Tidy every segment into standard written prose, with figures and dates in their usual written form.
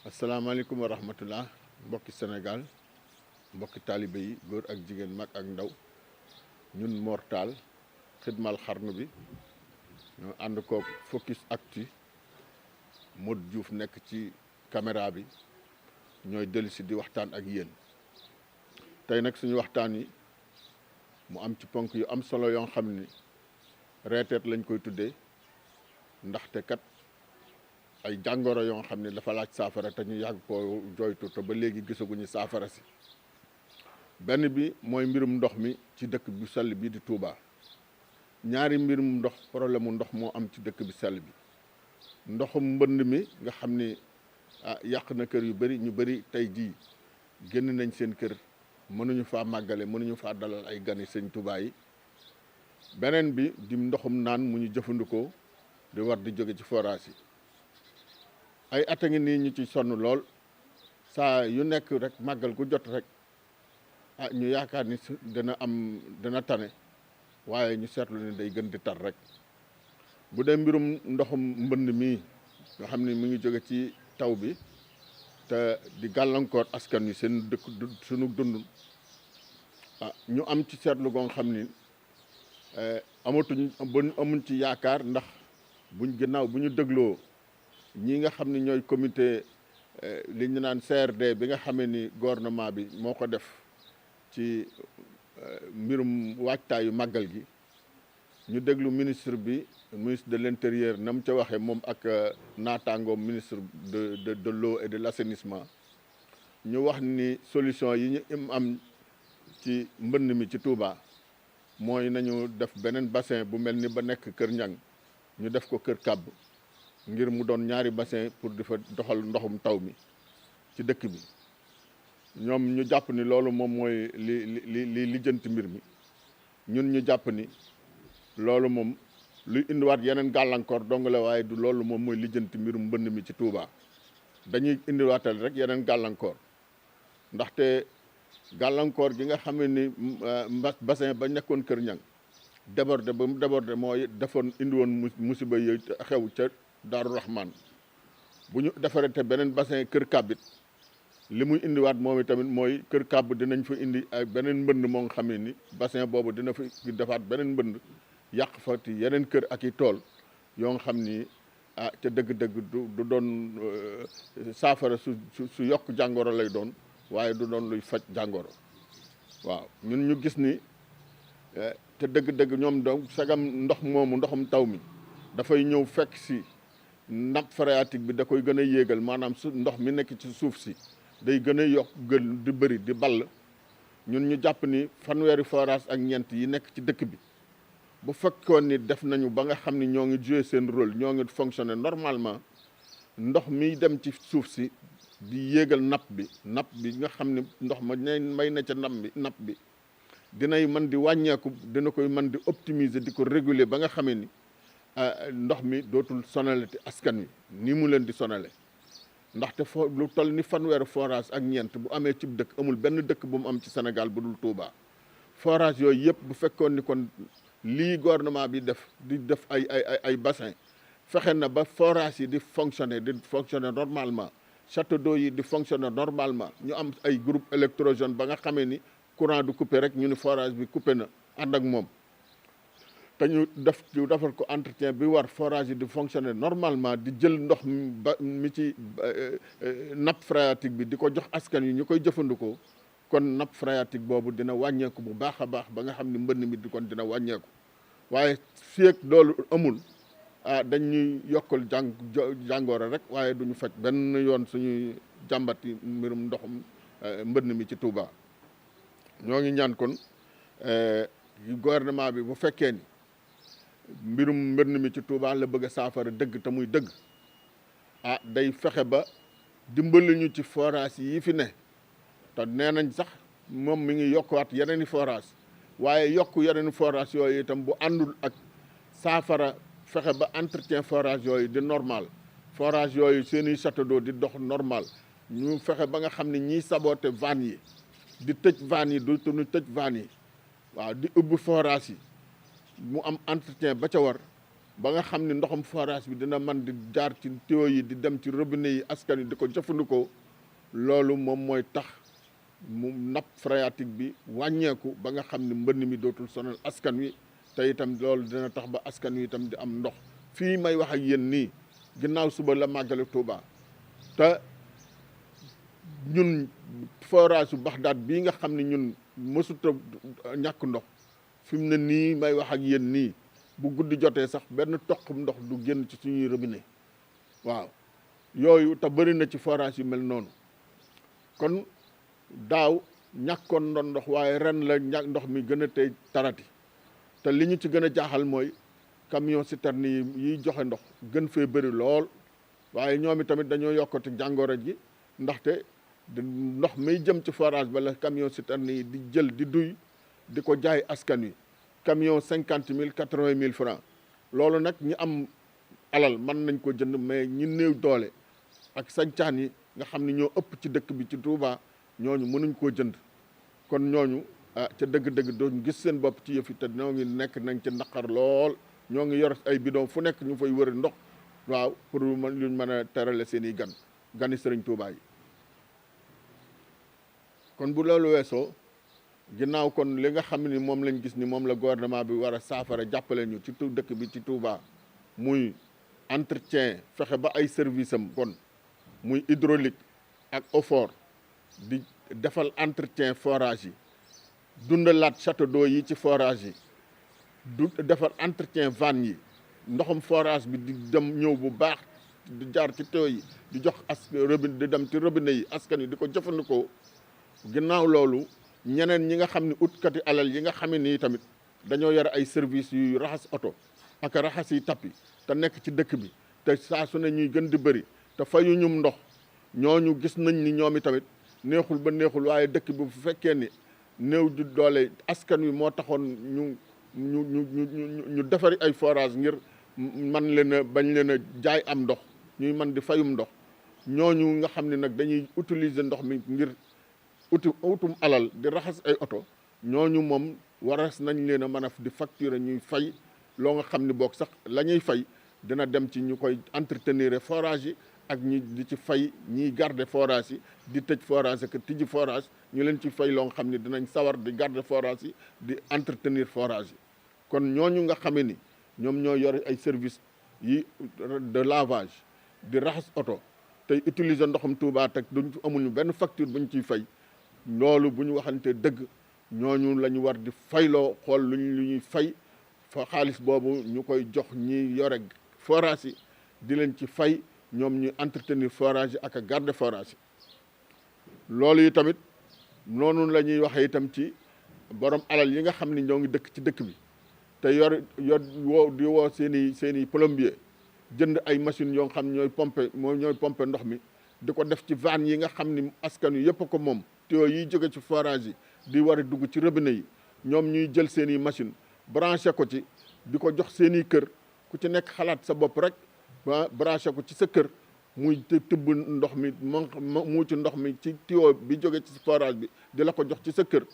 asalaamaaleykum wa rahmatullah mbokki Sénégal mbokki taalibe yi góor ak jigéen mag ak ndaw ñun Mor Tall xidmal xarnu bi ñoo ànd ko Focus Actu Modou Diouf nekk ci caméra bi ñooy dellusi di waxtaan ak yéen tey nag suñu waxtaan yi mu am ci ponk yu am solo yoo xam ni reeteet lañ koy tuddee ndaxte kat ay jàngoro yoo xam ne dafa laaj saafara te ñu yàgg koo jooytu te ba léegi gisaguñu saafara si benn bi mooy mbirum ndox mi ci dëkk bu sell bi di Touba ñaari mbirum ndox problème mu ndox moo am ci dëkk bi sell bi ndoxum mbënd mi nga xam ni yàq na kër yu bëri ñu bëri tey jii génn nañ seen kër mënuñu faa màggale mënuñu faa dalal ay gani sëñ Touba yi beneen bi di ndoxum naan mu ñu jëfandikoo di war di jóge ci forage yi ay at a ngi nii ñu ci sonn lool saa yu nekk rek màggal gu jot rek ñu yaakaar ni dana tane waaye ñu seetlu ne day gën di tar rek bu dee mbirum ndoxum mbënd mii nga xam ne mu ngi jóge ci taw bi te di gàllankoor askan wi seen dëkk sunu dund ñu am ci seetlu goo xam ni amuñ ci yaakaar ndax ginnaaw bu ñu dégloo ñi nga xam ne ñooy comité li ñu naan CRD bi nga xamee ni gouvernement bi moo ko def ci mbirum waajtaayu màggal gi ñu déglu ministre de l'intérieur na mu ca waxee moom ak naataangoom ministre de l'eau et de l'assainissement ñu wax ni solution yi ñu am ci mbënn mi ci Touba mooy nañu def beneen bassin bu mel ni ba nekk Kër Ñang ñu def ko Kër Kàbb ngir mu doon ñaari bassin pour di fa doxal ndoxum taw mi ci dëkk bi ñoom ñu jàpp ni loolu moom mooy li lijjanti mbir mi ñun ñu jàpp ni loolu moom luy indiwaat yeneen gàllankoor dong la waaye du loolu moom mooy lijjanti mbirum mbënn mi ci Touba dañuy indiwaatal rek yeneen gàllankoor ndaxte gàllankoor gi nga xam ni bassin ba nekkoon Kër Ñang débordé ba mu débordé mooy defoon indi woon musiba yooyu xew ca Daaru Rahman bu ñu defaree te beneen bassin Kër Kàbbit li muy indiwaat moom itamit mooy Kër Kàbb dinañ fa indi ay beneen mbënd moo nga xam ne ni bassin boobu dina fa defaat beneen mbënd yàq fa ti yeneen kër ak i tool yoo nga xam ni ca dëgg-dëgg du doon saafara su yokk jàngoro lay doon waaye du doon luy faj jàngoro waaw ñun ñu gis ni te dëgg-dëgg ñoom donc sagam ndox moomu ndoxum taw mi dafay ñëw fekk si nappe phréatique bi da koy gën a yéegal maanaam su ndox mi nekk ci suuf si day gën a yokk gën di bëri di ball ñun ñu jàpp ni fanweeri forage ak ñeent yi nekk ci dëkk bi bu fekkoon ni def nañu ba nga xam ni ñoo ngi jouer seen rôle ñoo ngi fonctionner normalement ndox mi dem ci suuf si di yéegal nappe bi nga xam ni ndox ma may na ca nappe bi dinay mën di wàññeeku dina koy mën di optimiser di ko réguler ba nga xamee ni ndox mi dootul sonalati askan wi ni mu leen di sonale ndaxte lu toll ni fanweeri forage ak ñeent bu amee cib dëkk amul benn dëkk bu mu am ci Sénégal bu dul Touba forage yooyu yëpp bu fekkoon ni kon lii gouvernement bi di def ay bassin fexe na ba forage yi di fonctionner normalement château d'eau yi di fonctionner normalement ñu am ay groupe électrogène ba nga xamee ni courant du coupé rek ñu ni forage bi coupé na ànd ak moom te ñu defal ko entretien bi war forage yi di fonctionner normalement di jël ndox mi ci nappe phréatique bi di ko jox askan yi ñu koy jëfandikoo kon nappe phréatique boobu dina wàññeeku bu baax a baax ba nga xam ne mbënn mi kon dina wàññeeku waaye fii ak loolu amul dañuy yokkal jàngoro rek waaye duñu faj benn yoon suñuy jàmbati mbirum ndoxum mbënn mi ci Touba ñoo ngi ñaan kon gouvernement bi bu fekkee ni mbirum mbënn mi ci Touba la bëgg a saafara dëgg te muy dëgg day fexe ba dimbali ñu ci forage yi fi ne te nee nañ sax moom mi ngi yokkuwaat yeneen i forage waaye yokk yeneen i forage yooyu itam bu àndul ak saafara fexe ba entretien forage yooyu di normal forage yooyu seeni château d'eau di dox normal ñu fexe ba nga xam ne ñiy saboté vannes yi di tëj vannes yi du ñu tëj vannes yi waaw di ubbi forage yi mu am entretien ba ca war ba nga xam ne ndoxam forage bi dina man di jaar ci tuyau yi di dem ci robinet yi askan wi di ko jëfandikoo loolu moom mooy tax mu nappe phréatique bi wàññeeku ba nga xam ne mbënn mi dootul sonal askan wi te itam loolu dina tax ba askan wi itam di am ndox fii may wax ak yéen nii ginnaaw suba la màggale Touba te ñun forage su Baxdaad bii nga xam ne ñun mësut a ñàkk ndox fi mu ne nii may wax ak yéen nii bu guddi jotee sax benn toqum ndox du génn ci suñuy robinet waaw yooyu te bëri na ci forage yu mel noonu kon daaw ñàkkoon doon ndox waaye ren la ndox mi gën a tey tarati te li ñu ci gën a jaaxal mooy camion citerne yi yiy joxe ndox gën fee bëri lool waaye ñoom tamit dañoo yokkati jàngoro ji ndaxte ndox may jëm ci forage ba la camion citerne yi di jël di duy di ko jaay askan wi camion 50 000 80 000 francs loolu nag ñi am alal mën nañ ko jënd mais ñi néew doole ak sañcaan yi nga xam ne ñoo ëpp ci dëkk bi ci Touba ñooñu mënuñ koo jënd kon ñooñu ca dëgg-dëgg doon gis seen bopp ci yëf yi te ñoo ngi nekk nañ ci naqar lool ñoo ngi yor ay bidon fu nekk ñu fay wëri ndox waaw pour luñ mën a terale seen i gani Sëriñ Touba yi kon bu loolu weesoo ginnaaw kon li nga xam ni moom lañ gis ni moom la gouvernement bi war a saafara jàppale ñu ci dëkk bi ci Touba muy entretien fexe ba ay service am kon muy hydraulique ak OFOR di defal entretien forage yi dundalaat château d'eau yi ci forage yi du defar entretien vanne yi ndoxum forage bi di dem ñëw bu baax di jaar ci tuyau yi di jox robinet di dem ci robinet yi askan yi di ko jëfandikoo ginnaaw loolu ñeneen ñi nga xam ne utkati alal yi nga xam ni tamit dañoo yore ay service yu raxas oto ak raxas yi tappi te nekk ci dëkk bi te saa su ne ñuy gën di bëri te fayu ñum ndox ñooñu gis nañ ni ñoom tamit neexul ba neexul waaye dëkk bi bu fekkee ni néew di doole askan wi moo taxoon ñu defari ay forage ngir man leen a bañ leen a jaay am ndox ñuy man di fayum ndox ñooñu nga xam ne nag dañuy utiliser ndox mi ngir utum alal di raxas ay oto ñooñu moom waras nañ leen a mën a di facturer ñuy fay loo nga xam ne boog sax la ñuy fay dina dem ci ñu koy entretenir forage yi ak ñi di ci fay ñiy garder forage yi di tëj forage ak tijji forage ñu leen ci fay loo nga xam ne dinañ sawar di garder forage yi di entretenir forage yi kon ñooñu nga xamee ni ñoom ñoo yor ay service yi de lavage di raxas oto tey utiliser ndoxum Touba teg duñ amuñu benn facture buñ ciy fay loolu bu ñu waxante dëgg ñooñu la ñu war di fayloo xool lu ñuy fay fa xaalis boobu ñu koy jox ñi yore forage yi di leen ci fay ñoom ñu entretenir forage yi ak a garder forage yi loolu yi tamit noonu la ñuy waxee itam ci borom alal yi nga xam ne ñoo ngi dëkk ci dëkk bi te yor di woo seen i plombier jënd ay machines yoo xam ñooy pomper ndox mi di ko def ci vanne yi nga xam ni askan wi yëpp ko moom tuyau yiy jóge ci forage yi di war a dugg ci robinet yi ñoom ñuy jël seen i machine branché ko ci di ko jox seen i kër ku ci nekk xalaat sa bopp rek branché ko ci sa kër muy tibb ndox mi mu ci ndox mi ci tuyau bi jóge ci forage bi di la ko jox ci sa kër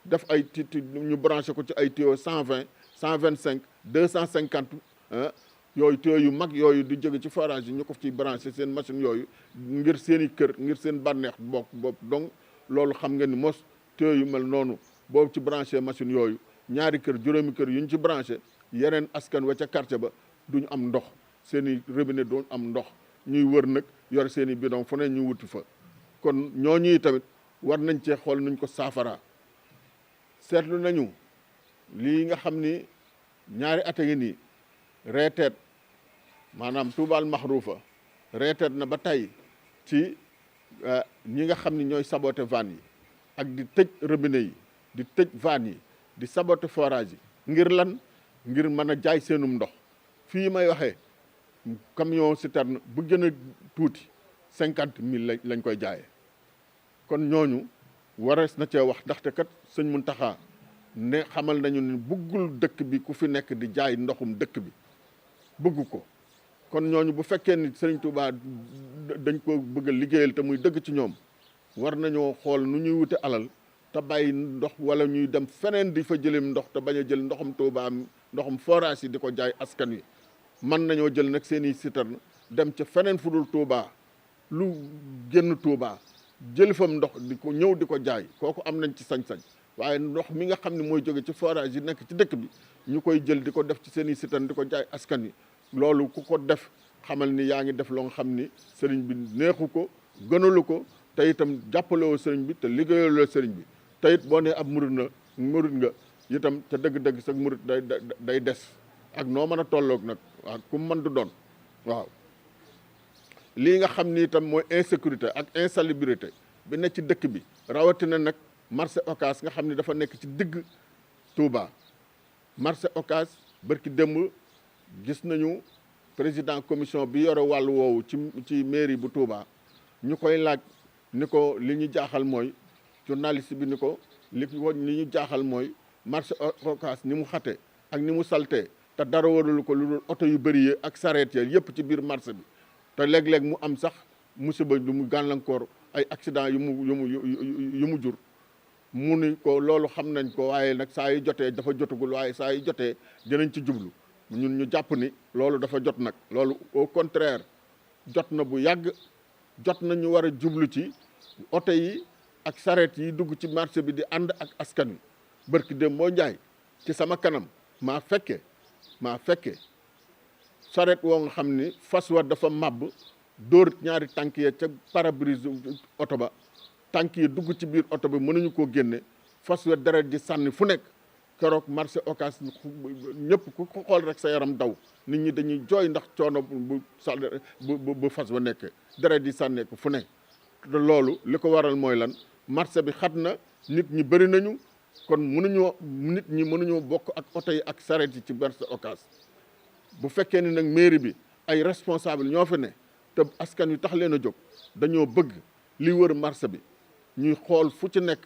def ay ñu branché ko ci ay tuyau 120 125 250 yooyu tuyau yu mag yooyu di jóge ci forage yi ñu ko ci branché seen machine yooyu ngir seen i kër ngir seen bànneex bopp donc loolu xam nga ni mos tuyau yu mel noonu boobu ci branché machine yooyu ñaari kër juróomi kër yu ñu ci branché yeneen askan wa ca quartier ba duñu am ndox seen i robinet doon am ndox ñuy wër nag yor seen i bidon fu ne ñu wuti fa kon ñooñu tamit war nañ cee xool nuñ ko saafara seetlu nañu lii nga xam ni ñaari at a ngi nii reeteet maanaam tuubaal maxruufa reeteet na ba tey ci ñi nga xam ni ñooy saboté vanne yi ak di tëj robinet yi di tëj vanne yi di saboté forage yi ngir lan ngir mën a jaay seenum ndox fii may waxee camion citerne bu gën a tuuti 50 000 lañ koy jaayee kon ñooñu warees na cee wax ndaxte kat sëñ Muntaxa ne xamal nañu ne bëggul dëkk bi ku fi nekk di jaay ndoxum dëkk bi bëgg ko kon ñooñu bu fekkee ni Sëriñ Tuubaa dañ ko bëgg a liggéeyal te muy dëgg ci ñoom war nañoo xool nu ñuy wute alal te bàyyi ndox wala ñuy dem feneen di fa jëlim ndox te bañ a jël ndoxum Touba ndoxum forage yi di ko jaay askan wi mën nañoo jël nag seen i citerne dem ca feneen fu dul Touba lu génn Touba jël fam ndox di ko ñëw di ko jaay kooku am nañ ci sañ-sañ waaye ndox mi nga xam ne mooy jóge ci forage yi nekk ci dëkk bi ñu koy jël di ko def ci seen i citerne di ko jaay askan wi loolu ku ko def xamal ni yaa ngi def loo nga xam ni sëriñ bi neexu ko gënalu ko te itam jàppalewoo sëriñ bi te liggéeyaloo sëriñ bi te it boo nee ab murit nga itam te dëgg-dëgg sax murit day des ak noo mën a tolloog nag waaw ku mën du doon waaw lii nga xam ni itam mooy insécurité ak insalubrité bi nekk ci dëkk bi rawatina nag marché Ocass nga xam ni dafa nekk ci digg Touba marché Ocass barki démb gis nañu président commission bi yore wàllu woowu ci mairie bu Touba ñu koy laaj ni ko li ñu jaaxal mooy journaliste bi ni ko li ñu jaaxal mooy marché Ocass ni mu xate ak ni mu saltee te dara waralu ko lu dul oto yu bëri yi ak sareet ya yëpp ci biir marché bi te léeg-léeg mu am sax musiba lu mu gàllankoor ay accident yu mu jur mu ni ko loolu xam nañ ko waaye nag saa yi jotee dafa jotagul waaye saa yi jotee dinañ ci jublu ñun ñu jàpp ni loolu dafa jot nag loolu au contraire jot na bu yàgg jot na ñu war a jublu ci oto yi ak sareet yi dugg ci marché bi di ànd ak askan wi barki dem boo njaay ci sama kanam maa fekke sareet woo nga xam ni fas wa dafa màbb dóor ñaari tànk ya ca pare-brise oto ba tànk yi dugg ci biir oto bi mënuñu koo génne fas wa deret ji sànni fu nekk keroog marché Ocass ñëpp ku ko xool rek sa yaram daw nit ñi dañuy jooy ndax coono bu fas wa nekkee deret ji sànneeku fu nekk te loolu li ko waral mooy lan marché bi xat na nit ñi bëri nañu kon nit ñi mënuñoo bokk ak oto yi ak sareet yi ci marché Ocass bu fekkee ni nag mairie bi ay responsable ñoo fi ne te askan wi tax leen a jóg dañoo bëgg li wër marché bi ñuy xool fu ci nekk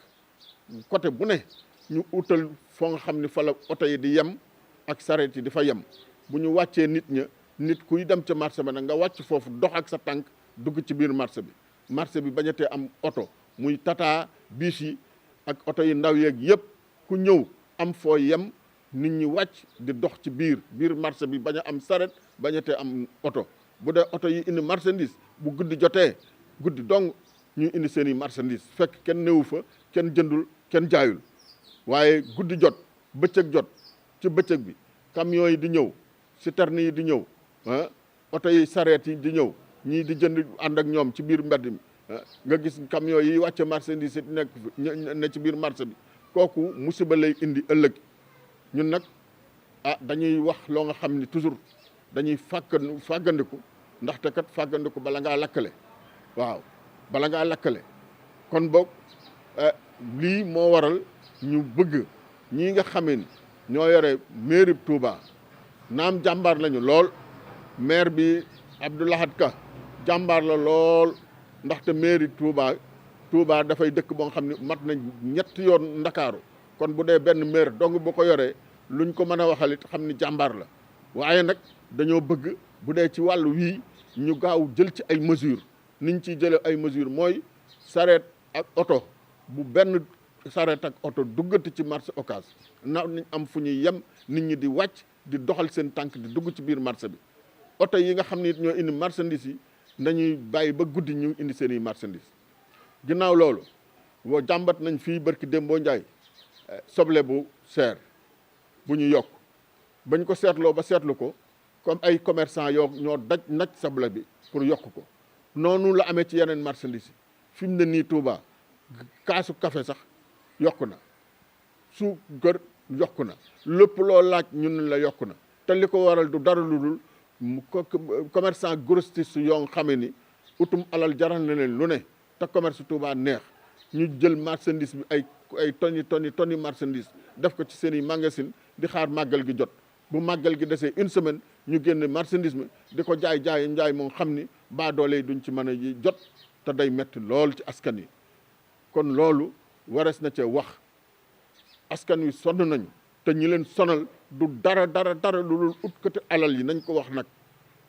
côté bu ne ñu utal foo nga xam ni fa la oto yi di yem ak sareet yi di fa yem bu ñu wàccee nit kuy dem ca marché ba nag nga wàcc foofu dox ak sa tànk dugg ci biir marché bi bañatee am oto muy tata biis yi ak oto yi ndaw yeeg yëpp ku ñëw am foo yem nit ñi wàcc di dox ci biir marché bi bañ a am saret bañatee am oto bu dee oto yi indi marchandise bu guddi jotee guddi dong ñuy indi seen i marchandise fekk kenn néewu fa kenn jëndul kenn jaayul waaye guddi jot bëccëg jot ci bëccëg bi camion yi di ñëw citerne yi di ñëw oto yi sareet yi di ñëw ñii di jënd ànd ak ñoom ci biir mbedd mi nga gis camion yi wàcce marchandise yi nekk ne ci biir marché bi kooku musiba lay indi ëllëg ñun nag dañuy wax loo nga xam ni toujours dañuy fàggandiku ndaxte kat fàggandiku bala ngaa lakkale waaw bala ngaa lakkale kon boog lii moo waral ñu bëgg ñii nga xamee ni ñoo yore mairie Touba naam jàmbaar lañu lool maire bi Abdou Lahad Ka jàmbaar la lool ndaxte mairie Touba dafay dëkk boo xam ne mat na ñetti yoon Ndakaaru kon bu dee benn maire dong bu ko yoree luñ ko mën a waxalit xam ni jàmbaar la waaye nag dañoo bëgg bu dee ci wàllu wii ñu gaaw jël ci ay mesures niñ ciy jëlee ay mesures mooy sareet ak oto bu benn sareet ak oto duggati ci marché Ocass na nañ am fu ñuy yem nit ñi di wàcc di doxal seen tànk di dugg ci biir marché bi oto yi nga xam ne it ñoo indi marchandise yi nañuy bàyyi ba guddi ñu indi seen i marchandise ginnaaw loolu boo jàmbat nañ fii barki Dembo Njaay soble bu seer bu ñu yokk bañ ko seetloo ba seetlu ko comme ay commerçant ñoo naj soble bi pour yokk ko noonu la amee ci yeneen marchandise yi fi mu ne nii Touba kaasu café sax yokku na suukar yokku na lépp loo laaj ñun la yokku na te li ko waral du dara lu dul commerçant grossiste yoo xamee ni utum alal jaral na leen lu ne te commerce Touba neex ñu jël marchandise bi ay tonni marchandise def ko ci seen i magasin di xaar màggal gi jot bu màggal gi desee une semaine ñu génne marchandise mi di ko jaay moom xam ni baadoole yi duñ ci mën a jot te day metti lool ci askan yi kon loolu warees na cee wax askan wi sonn nañu te ñi leen sonal du dara lu dul utkati alal yi nañ ko wax nag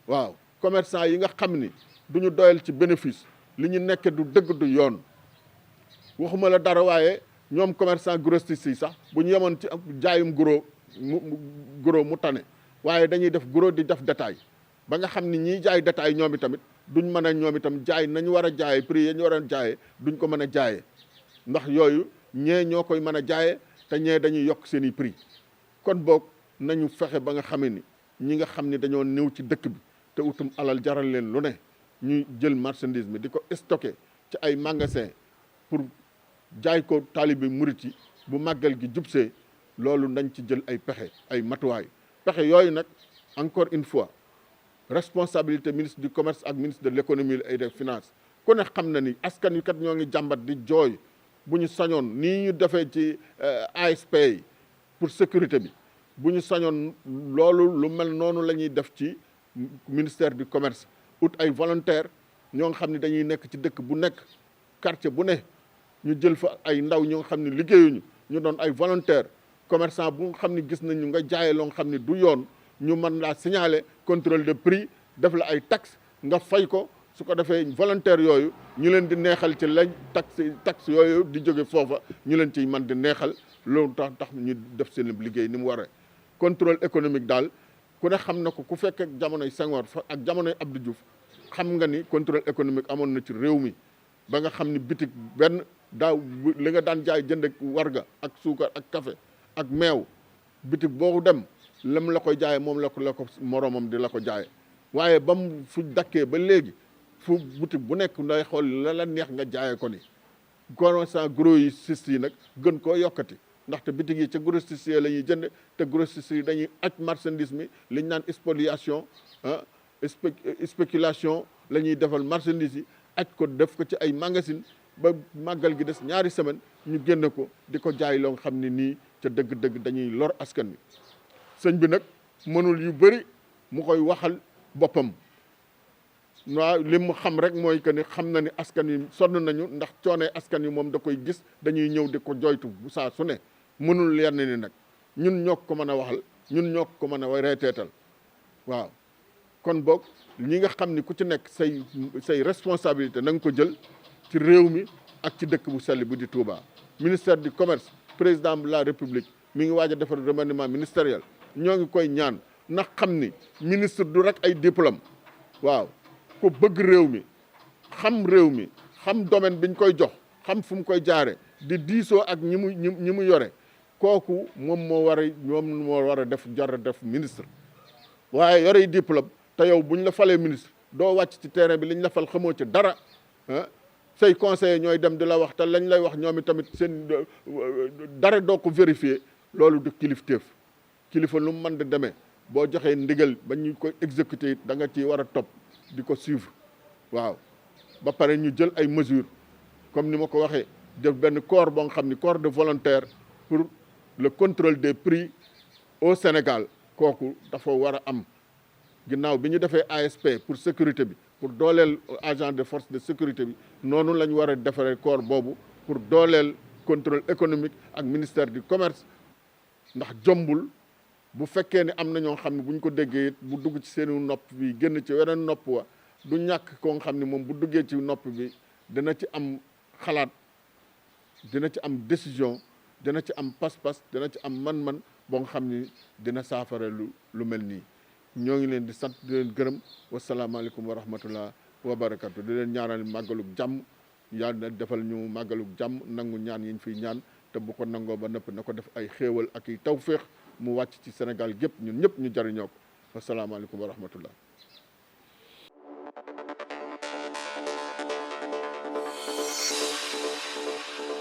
waaw commerçant yi nga xam ni du ñu doyal ci bénéfice li ñu nekk du dëgg du yoon waxuma la dara waaye ñoom commerçant grossiste yi sax bu ñu yemoon ci jaayum gros mu tane waaye dañuy def gros di def détail ba nga xam ni ñiy jaay détail ñoom itamit duñ mën a ñoom itam jaay nañu war a jaayee prix ya ñu war a jaayee duñ ko mën a jaayee ndax yooyu ñee ñoo koy mën a jaayee te ñee dañuy yokk seen i prix kon boog nañu fexe ba nga xamee ni ñi nga xam ni dañoo néew ci dëkk bi te utum alal jaral leen lu ne ñu jël marchandise mi di ko stocké ci ay magasin pour jaay ko taalibe murit yi bu màggal gi jubsee loolu nañ ci jël ay pexe ay matuwaay pexe yooyu nag encore une fois responsabilité ministre du commerce ak ministre de l'économie et des finances ku ne xam na ni askan wi kat ñoo ngi jàmbat di jooy bu ñu sañoon nii ñu defee ci ASP yi pour sécurité bi bu ñu sañoon loolu lu mel noonu la ñuy def ci ministère du commerce ut ay volontaires ñoo nga xam ne dañuy nekk ci dëkk bu nekk quartier bu ne ñu jël fa ay ndaw ñoo nga xam ne liggéeyuñu ñu doon ay volontaires commerçant bu nga xam ne gis nañu nga jaayee loo nga xam ne du yoon ñu mën laa signaler contrôle de prix def la ay taxes nga fay ko su ko defee volontaires yooyu ñu leen di neexal ci lañ taxe yooyu di jóge foofa ñu leen ciy mën di neexal loolu tax ñu def seen liggéey ni mu waree. contrôle économique daal ku ne xam na ko ku fekk ak jamonoy Senghor ak jamonoy Abdou Diouf xam nga ni contrôle économique amoon na ci réew mi ba nga xam ni bitik benn daaw li nga daan jaay jënd ak warga ak suukar ak café ak meew bitik boo dem lam la koy jaayee moom la ko moromam di la ko jaayee waaye ba mu fu dakkee ba léegi fu boutique bu nekk nday xool la neex nga jaayee ko ni commerçant grossiste yi nag gën koo yokkati ndaxte bitig yi ca grossiste yi la ñuy jënd te grossiste yi dañuy aj marchandise mi li ñu naan spoliation spéculation la ñuy defal marchandise yi aj ko def ko ci ay magasin ba màggal gi des ñaari semaine ñu génn ko di ko jaay loo nga xam ne nii ca dëgg-dëgg dañuy lor askan wi sëñ bi nag mënul yu bëri mu koy waxal boppam waaw li mu xam rek mooy que ni xam na ni askan wi sonn nañu ndax coonee askan wi moom da koy gis dañuy ñëw di ko joytu bu saa su ne mënul yenn ni nag ñun ñoo ko mën a waxal ñun ñoo ko mën a reeteetal waaw kon boog ñi nga xam ni ku ci nekk say responsabilité na nga ko jël ci réew mi ak ci dëkk bu sell bu di Touba. Ministère du commerce président de la république mi ngi waaj a defar remaniement ministériel ñoo ngi koy ñaan na xam ni ministre du rek ay diplôme waaw ku bëgg réew mi xam domaine biñ koy jox xam fu mu koy jaare di diisoo ak ñi mu yore kooku moom moo war a def ministre waaye yore diplôme te yow buñ la falee ministre doo wàcc ci terrain bi liñ la fal xamoo ci dara say conseillers ñooy dem di la wax te lañ lay wax ñoom tamit seen dara doo ko vérifier loolu du kilifteef kilifa lu mu mën di demee boo joxee ndigal ba ñu koy exécuter it da nga ci war a topp di ko suivre waaw ba pare ñu jël ay mesures comme ni ma ko waxee def benn corps boo nga xam ni corps de volontaires pour le contrôle des prix au Sénégal kooku dafa war a am ginnaaw bi ñu defee ASP pour sécurité bi pour dooleel agent de force de sécurité bi noonu la ñu war a defaree corps boobu pour dooleel contrôle économique ak ministère du commerce ndax jombul bu fekkee ne am na ñoo xam ne bu ñu ko déggee it bu dugg ci seeni nopp bi génn ci weneen nopp wa du ñàkk koo nga xam ne moom bu duggee ci nopp bi dina ci am xalaat dina ci am décision dina ci am pas-pas dina ci am man-man boo nga xam ni dina saafara lu mel nii ñoo ngi leen di sant di leen gërëm wasalaamaaleykum wa rahmatullah wa barakatu di leen ñaanal màggaluk jàmm yàlla defal ñu màggaluk jàmm nangu ñaan yi ñu fiy ñaan te bu ko nangoo ba nëpp na ko def ay xéewal ak i tawféex mu wàcc ci Sénégal gépp ñun ñëpp ñu jariñoo ko wasalaamaaleykum wa rahmatullah